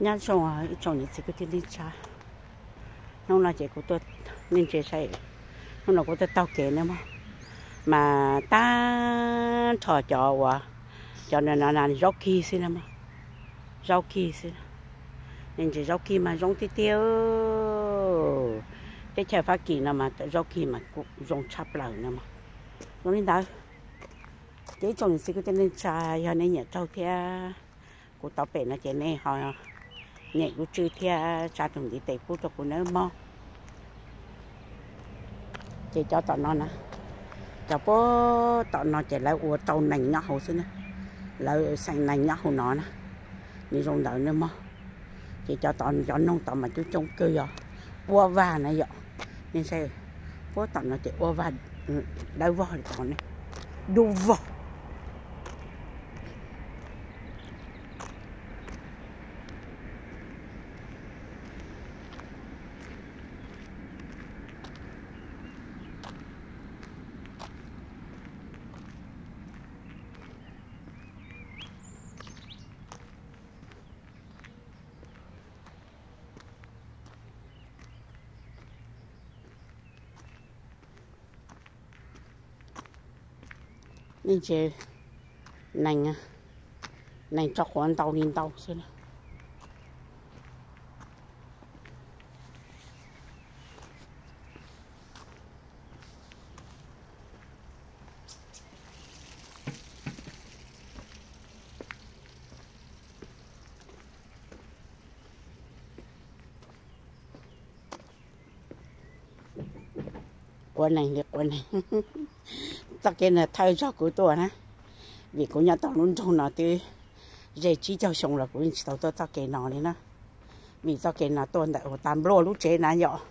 Nyob zoo ib tsoom niam txiv kwv tij neej tsa, hnub no ces kuv tuaj, nej ntsia saib, hnub no kuv tuaj taug kev na mog, mas tag nrho cov uas, cov no zaub kig xwb na mog, zaub kig xwb. Nej ntsia zaub kig mas zoo tiag tiag. Teb chaws Fab Kis no mas zaub kig mas kuj zoo tshaj plaws na mog. Zoo li ntawd ces ib tsoom niam txiv kwv tij neej tsa, yog nej nyiam raug thiab kuv tau pem no ces nej ho nyem lub tswb thiab tsa tus ntiv tes pub rau kuv nawb mog. Ces cov tom no na, cov puag tom no ces lawv ua rau nees nyob hauv xwb na, lawv xeem nees nyob hauv no na, nws zoo ntawd na mog. Ces cov tom, cov noog tod mas coob coob kawg, yog ua vag na yom. Nej saib, puag tom no ces ua vag dawb vog li tod ne, dub vog. Nej ntsia, nees, nees tso quav ntau li ntau xwb na. Quav nees li quav nees. Txoj kev no thawj zaug kuv tuaj na, vim kuv nyob tau lub nroog no twb ze tsib caug xyoo los kuv yeej tsis tau tuaj txoj kev no li na. Vim txoj kev no tuaj ntawm tas npluaj lub tsev na yom,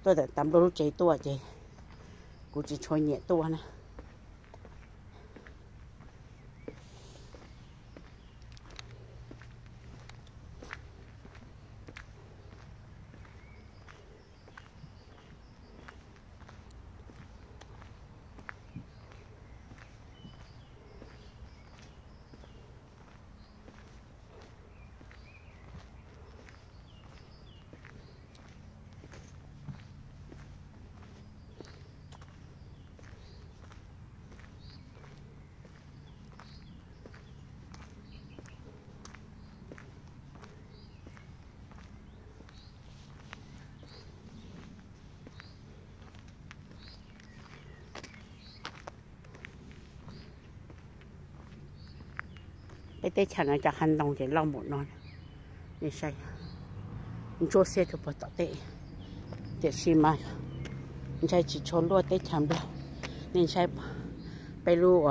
tuaj ntawm tas npluaj lub tsev tuaj ces kuv tsis tshua nyiam tuaj na. Peb teb chaws no cov hav ntoo ces loj npaum no, nej saib, ntsuab xiab rau puag tom tej, tiam sis mas ntshai tsis tshua luaj teb chaws Nplog. Nej saib, peb lub,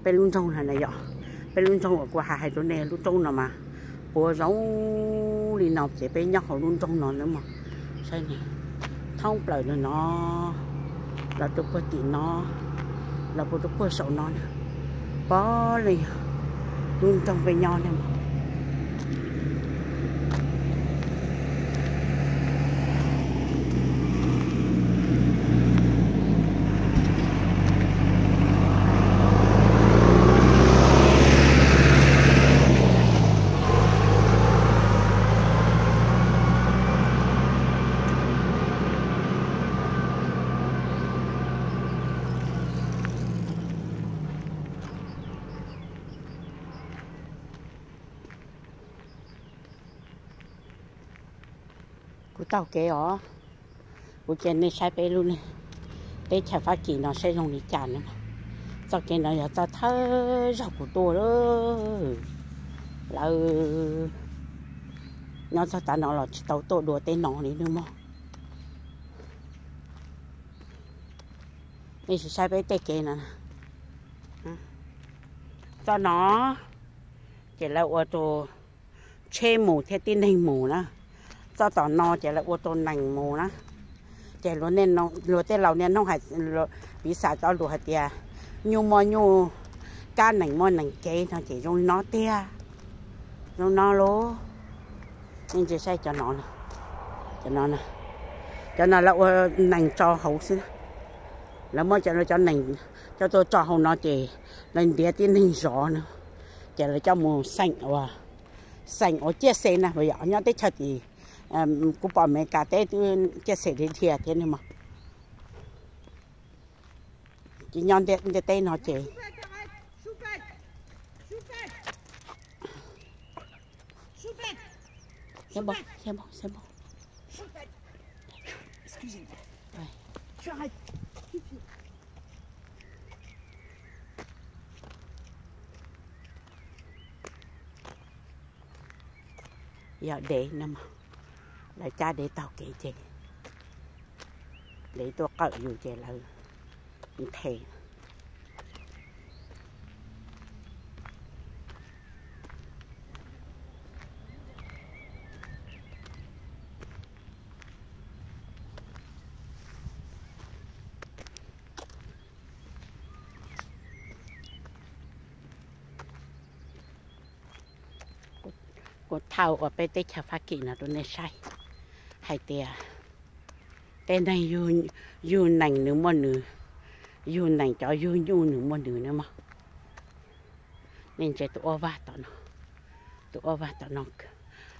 peb lub nroog no na yom, peb lub nroog uas kuv hais hais rau nej lub roob no mas puas zoo li no ces peb nyob hauv lub nroog no na mog. Saib, thoob plaws no, los rau puag tim no, los puag rau puag saum no na, puav leej yog lub nroog peb nyob na mog. Kuv taug kev os, kuv cia nej saib peb lub, teb chaws Fab Kis no saib zoo li cas na. Txoj kev no yog txoj thawj zaug kuv tuaj lawm. Lawv nyob txog tav no los tsis tau tuaj dua tej no li nawb mog. Nej sim saib peb tej kev no, txoj no ces lawv ua tus tsheb mus thiab tib neeg mus na. Txoj tom no ces lawv ua tus nees mus na. Ces luag tej laus niaj hnub hais, piv xam cov lus hais tias nyuj muaj nyuj kab, nees muaj nees kev no ces zoo li no tiag. Zoo no lauj. Nej ntsia saib cov no, cov no, cov no lawv ua nees tso hauv xwb. Lawv muab cov, cov nees coj tuaj tso hauv no ces lawv ntiav tib neeg zov no, ces lawv coj mus xeem ua, Xeem uas ciaj xes na, yog nyob teb chaws tim, kuv pom Amelikas teb twb ciaj xes dhia dhia thiab ne mog. Ces nyob ntiaj teb no ces yog dev no, lawv cab dev taug kev ces dev tuaj qawm yus ces lawv nthe. Kuv thaij ua peb teb chaws Fab Kis no rau nej saib hais tias tej neeg yug nees nws muaj nws, yug nees cov yug nyuj nws muaj nws na mog. Nej ntsia tus ua vaj tom no, tus ua vaj tom no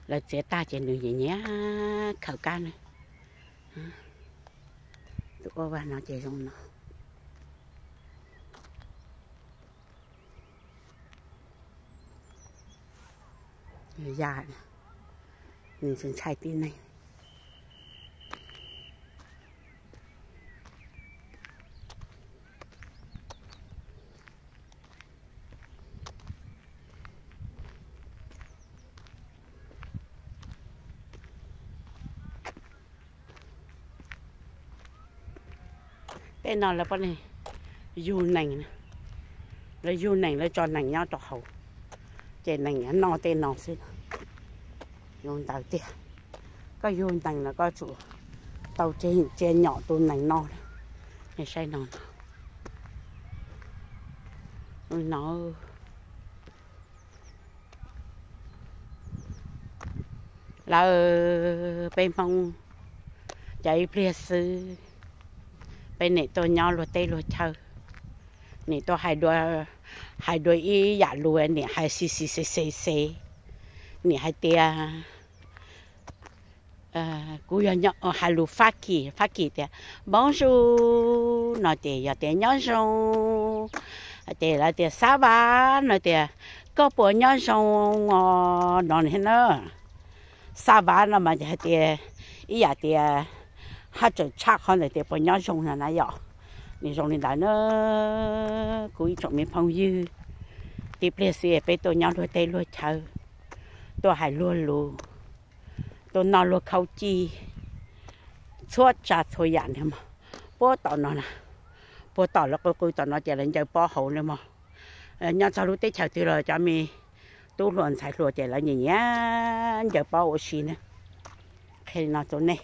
lawv txiav tag ces nws nyiam nyiam khaws kab ne. Tus ua vaj no ces zoo no. Ya, nws tsis ntshai tib neeg. Tej no lawv poj niam yug nees, lawv yug nees lawv tso nees nyob rau hauv, ces nees noj tej no xwb. Yug ntawd tiag, koj yug nees no koj tsum tau cia nyom tus nees no. Nej saib no, no lawv peb Hmoob cov ib pliag xwb, peb nim tuaj nyob luag teb luag chaw, nim tuaj hais dua ib yam lus nim hais xis xis xes xes xes, nim hais tias kuv yog hais lus Fab Kis, Fab Kis tias bonjour no ces yog tias nyob zoo, ces lawv tias ça va no tias koj puas nyob zoo os no na. Ça va no mas hais tias ib yam tias haj tseem tshaj qhov ntawd tias puas nyob zoo no na yom. Nws zoo li ntawd na, kuv ib tsoom me phooj ywg, tib pliag xwb peb tuaj nyob luag teb luag chaw, tuaj hais luag lus, tuaj noj luag khaub cij, txhua tsav txhua yam na mog. Puag tom no, puag tom lawv qw qw tom no ces lawv ncaws pob hauv na mog. Nyob txog lub teb chaws twg los cov me tub hluas ntxhais hluas ces lawv nyiam nyiam ncaws pob ua si na. Qhia li no rau nej,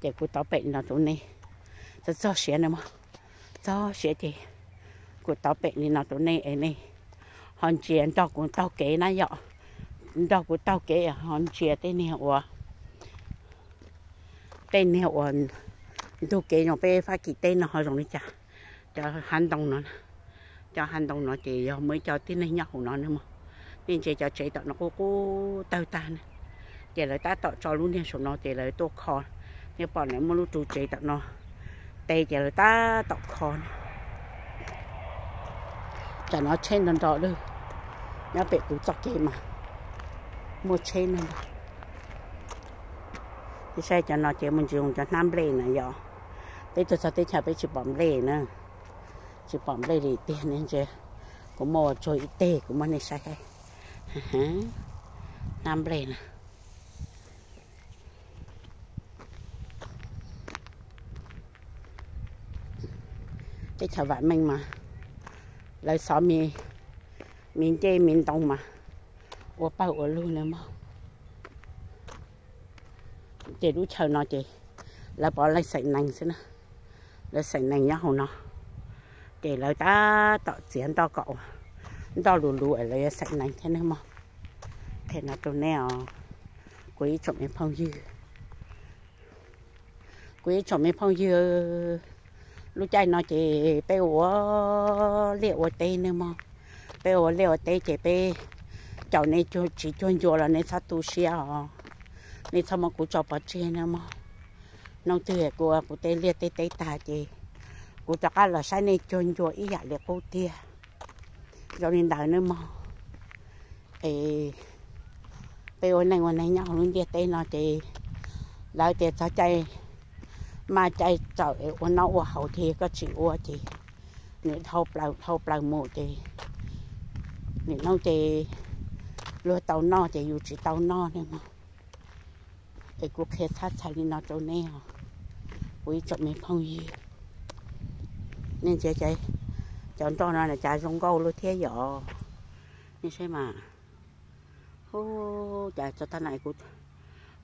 ces kuv tau pem li no rau nej, txog txog siav na mog, txog siav ces kuv tau pem li no rau nej es nej ho ntsia nrog kuv taug kev na yom, nrog kuv taug kev ho ntsia tej niag ua, tej niag ua ntug kev zoo peb Fab Kis teb no ho zoo li cas. Cov hav ntoo no, cov hav ntoo no ces yog muaj ib co tib neeg nyob hauv no ne mog. Nej ntsia cov tsev tom no qub qub tawg tag ne, ces lawv tab tom tso lub niag saum no ces lawv tuaj kho. Nej pom lawv muaj lub ru tsev tom no, tes ces lawv tab tom kho ne. Tam no tsheb nrov nrov lawm, nyob pem kuv txoj kev mas muaj tsheb nrov nrov. Saib cov no ces muaj ntsis zoo cov hnab nplej na yom. Peb tuaj txog teb chaws peb tsis pom nplej na, tsis pom nplej li tiag ne. Ntsia, kuv muaj ua tsuag ib teg kuv muab nej saib, hnab nplej na. Teb chaws vam meej mas lawv xov me ncej me ntoo mas ua pawg ua lug na mog. Ces lub chaw no ces lawv pov leej xeem nees xwb na, lawv xeem nees nyob hauv no, ces lawv tab tom txiav ntoj kom ua ntoj luv luv es lawv yuav xeem nees thiab ne mog. Qhia no rau nej os, kuv ib tsoom me phooj ywg, kuv ib tsoom me phooj ywg, lub caij no ces peb ua liaj ua teb ne mog. Peb ua liaj ua teb ces peb caum nej tsis cuag ncua los nej txhob tu siab os. Nej txhob muab kuv tso pov tseg nawb mog. Hnub twg kuv ua kuv tej liaj tej teb tag ces kuv rov qab los saib nej cuag ncua ib yam li qub tiag. Zoo li ntawd nawb mog. Es peb ua neej ua neeg nyob hauv lub ntiaj teb no ces lawv tias txog caij maj caij txawm es ua noj ua haus ces koj tsis ua ces nws dhau plaws dhau plaws mus ces nim no ces luag tau noj ces yus tsis tau noj ne mog. Es kuv qhia txhab txhais li no rau nej os, kuv ib tsoom me phooj ywg. Nej ntsia cov nroj no cas zoo nkauj luaj thiab yom. Nej saib mas, hu, cas txog tag no kuv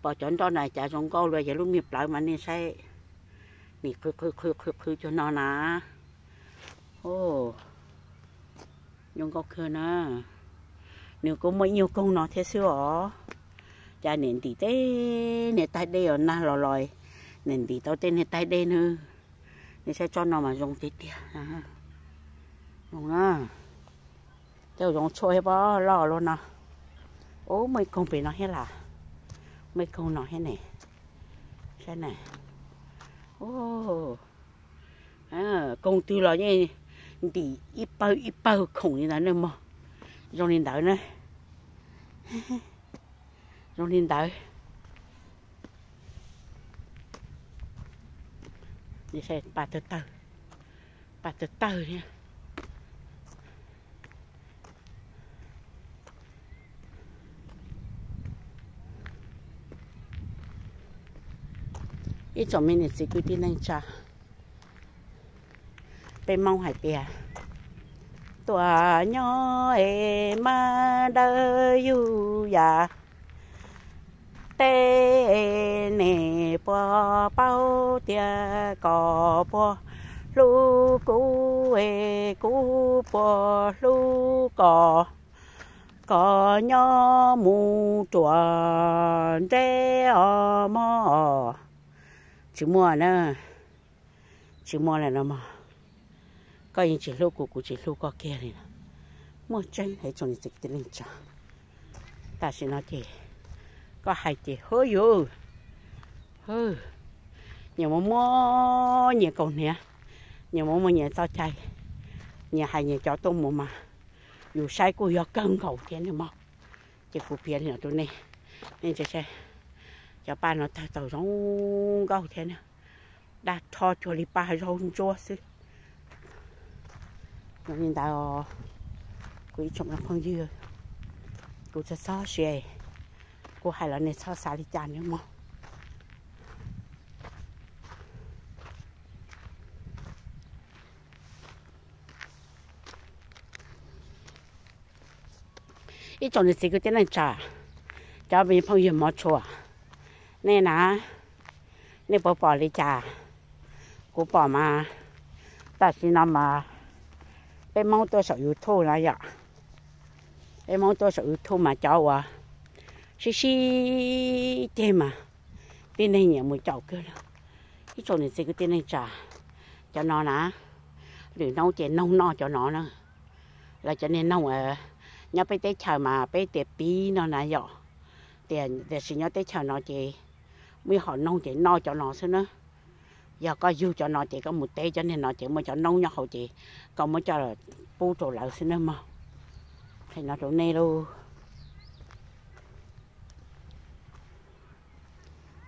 pom cov nroj no cas zoo nkauj luaj, yog lub me plawv mas nej saib, nim qhwv qhwv qhwv qhwv qhwv cuag no na. Zoo nkauj kawg na. Nws kuj muaj ib nyuag koog no thiab xwb os. Cas nim ntim tej niag taig dej os, nag los los nim ntim tau tej niag taig dej na. Nej saib tsob no mas zoo tiag tiag. Zoo na. Tej zoo tshuaj thiab pob loj luaj no. Ub, muaj ib koog pem no thiab las. Muaj ib koog no thiab ne. Saib na. Koog twg los yeej ntim ib pawg ib pawg khoom li ntawd ne mog. Zoo li ntawd na. Zoo li ntawd. Pa tawg tawg, pa tawg tawg thiab. Ib tsoom me niam txiv kwv tij neej tsa, peb Hmoob hais tias tuaj nyob es mas dawb yug yam, tej nej puas paub tias koj puas hlub kuv es kuv puas hlub koj, koj nyob mus ruam nreb os mog. Tsis muaj na, tsis muaj lawm no mog. Koj yeej tsis hlub kuv, kuv tsis hlub koj kiag li no. Muaj tseeb hais tsoom niam txiv kwv tij neej tsa. Tam sim no ces koj hais ces hwb yus, hwb, nyias muaj muaj nyias kaus hniav, nyias muaj muaj nyias txoj cai, nyias hais nyias cov tuaj mus mas yus saib kuj yog kawg nkaus thiab ne mog. Ces kuv piav li no rau nej, nej ntsia saib, cov paj no tawg tau zoo nkauj thiab na, daj rho cuag li paj zaub ntsuab xwb. Zoo li ntawd, kuv ib tsoom phooj ywg, kuv txog txog siav, kuv hais los nej txhob xav li cas nawb mog. Ib tsoom niam txiv kwv tij neej tsa, cov me phooj ywg hmov tshua, nej na, nej puas pom li cas? Kuv pom mas, tam sim no mas peb Hmoob tuaj saum YouTube na yom, peb Hmoob tuaj saum YouTube mas cov uas sib sib ceg mas tib neeg nyiam mus caum kawg li. Ib tsoom niam txiv kwv tij neej tsa, cov no na, lwm hnub ces noog noj cov no na. Lawv cov niag noog nyob peb teb chaws mas peb tias piv no na yom, tias tiam sis nyob teb chaws no ces muaj ib hom noog ces noj cov no xwb na. Yog koj yug cov no ces koj mus teb cov niag no ces muaj cov noob nyob hauv ces koj muab coj pub rau lawv xwb nawb mog. Qhia no rau nej lauj.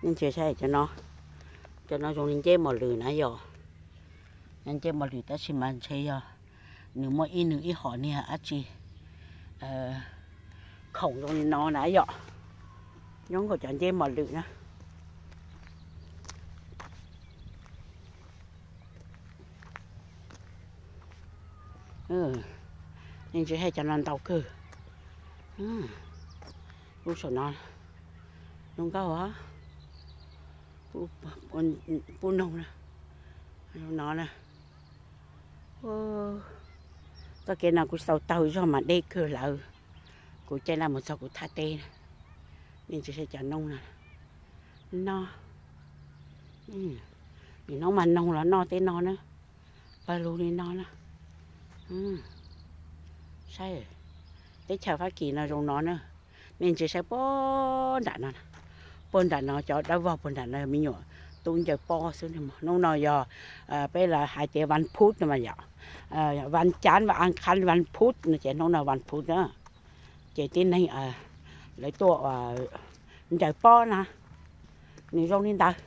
Nej ntsia saib cov no, cov no zoo li nceb mos lwm na yom. Nceb mos lwm tab sis mas ntshe yog nws muaj ib nws ib hom niag dab tsi khoom zoo li no na yom. Nyob nkaus cov nceb mos lwm na. Nej ntsia saib cov no ntau kawg. Lub saum no zoo nkauj os. Pub noog na, no na. Txoj kev no kuv tsis tau taug zog mas deb kawg lawm. Kuv caij laj mus txog kuv thaj teb na. Nej ntsia saib cov noob no, no, nim no mas noog los noj tej no na, pawg lug li no na. Saib, Teb chaws Fab Kis no zoo no na. Nej ntsia saib puag nram no, puag nram no cov dawb vog puag nram no me nyuam tub ncaws pob xwb ne mog. Hnub no yog peb lawv hais tias vas phuv no mas yom, vas cav, vas a khab, vas phuv no ces hnub no vas phuv na. Ces tib neeg lawv tuaj ncaws pob na, nws zoo li ntawd.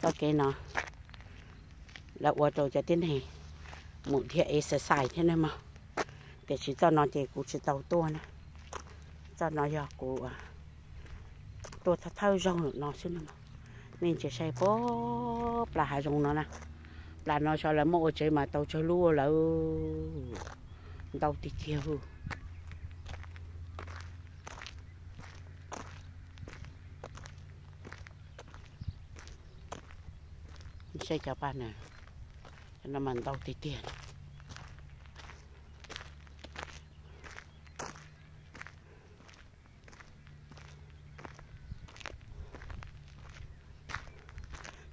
Txoj kev no lawv ua rau cov tib neeg mus dhia exercise thiab ne mog. Tiam sis txoj no ces kuv tsis tau tuaj na. Txoj no yog kuv tuaj thawj thawj zaug no xwb no. Nej ntsia saib puag plas hav zoov no na. Plas no sawv lawv muab ua tsev mas tau tsawg lub lawm, ntau tiag tiag. Saib cov paj na, cov no mas ntau tiag tiag.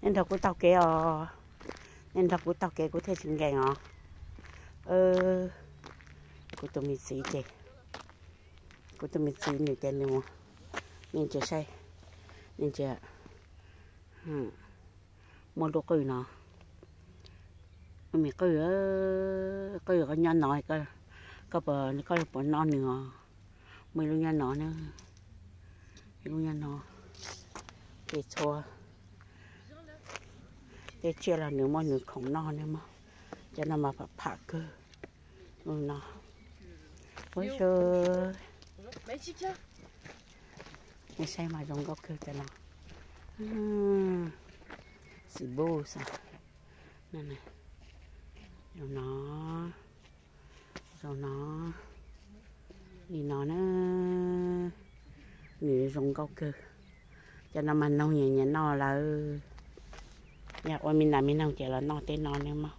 Nej nrog kuv taug kev os, nej nrog kuv taug kev kuv thiaj tsis nkees os. Kuv tus me txiv ces, kuv tus me txiv nws ces nws, nej ntsia saib, nej ntsia, muaj lub qwj no, lub me qwj, qwj koj nyob no, koj puas, koj puas noj nws os? Muaj ib lub nyob no na, ib lub nyob no, ces txhua tej tsiaj los nws muaj nws khoom noj ne mog. Cov no mas pham pham kawg. Lub no, ua, saib mas zoo nkauj kawg cov no. Xim bus, zoo no, zoo no, li no na, nws zoo nkauj kawg. Cov no mas noog nyias nyias noj lawm. Yog ua me nas me noog ces los noj tej no ne mog.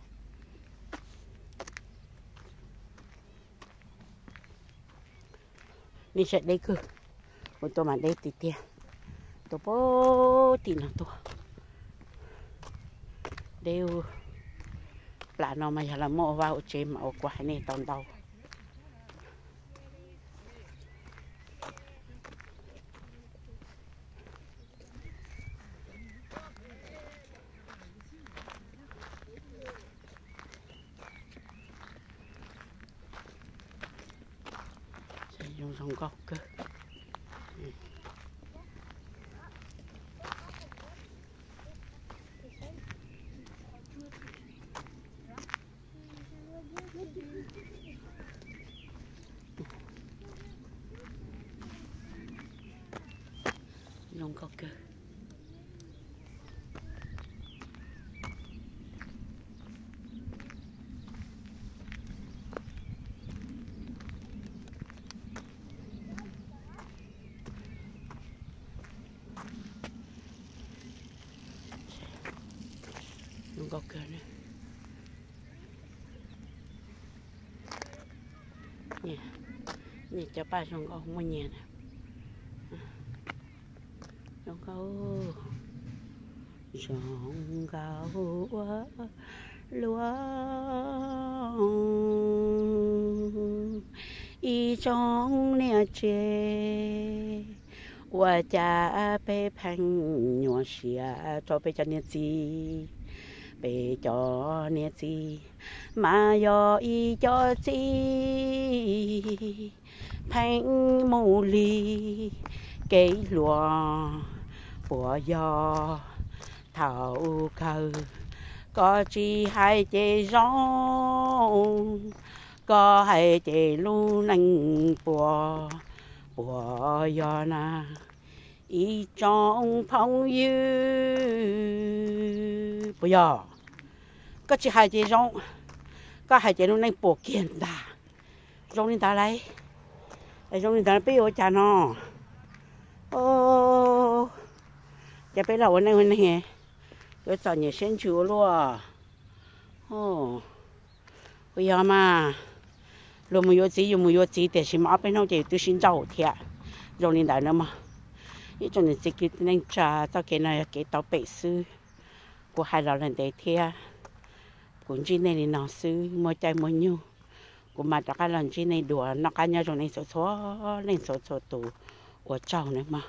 Nej saib deb kawg, kuv tuaj mas deb tiag tiag, tuaj puag tim no tuaj. Deb, plas no mas yog lawv muab ua vaj ua tsev mas ua kuv hais nej tau ntau. Zoo nkauj kawg. Zoo nkauj kawg. Zoo nkauj kawg. Nyias cov paj zoo nkauj muaj nyias na. Zoo nkauj, zoo nkauj ua luaj ib tsoom niam tsev, ua cas peb pheej nyuaj siab rau peb cov niam txiv. Peb cov niam txiv mas yog ib co txiv pheej mus li kev hluas, puas yog thaum kawg koj tsis hais ces zoo, koj hais ces lub neej puas, puas yog na ib tsoom phooj ywg? Puas yog? Koj tsis hais ces zoo, koj hais ces lub neej puas kiag ntag. Zoo li ntawd lauj, zoo li ntawd peb yuav ua cas no? Ces peb los ua neej ua neeg yuav txom nyem siab ntsws ua luaj. Puas yog mas, luag mus yuav txiv yus mus yuav txiv tiam sis mas ob peb hnub ces yus twb sib nrauj thiab. Zoo li ntawd na mog. Ib tsoom niam txiv kwv tij neej tsa, txoj kev no yog kev tau pem xwb. Kuv hais los lawm ntev thiab, kuv ntsib nej li no xwb, muaj caij muaj nyoog kuv mam rov qab los ntsib nej dua. Noj qab nyob zoo nej txhua txhua leej txhua txhua tus, ua tsaug nawb mog.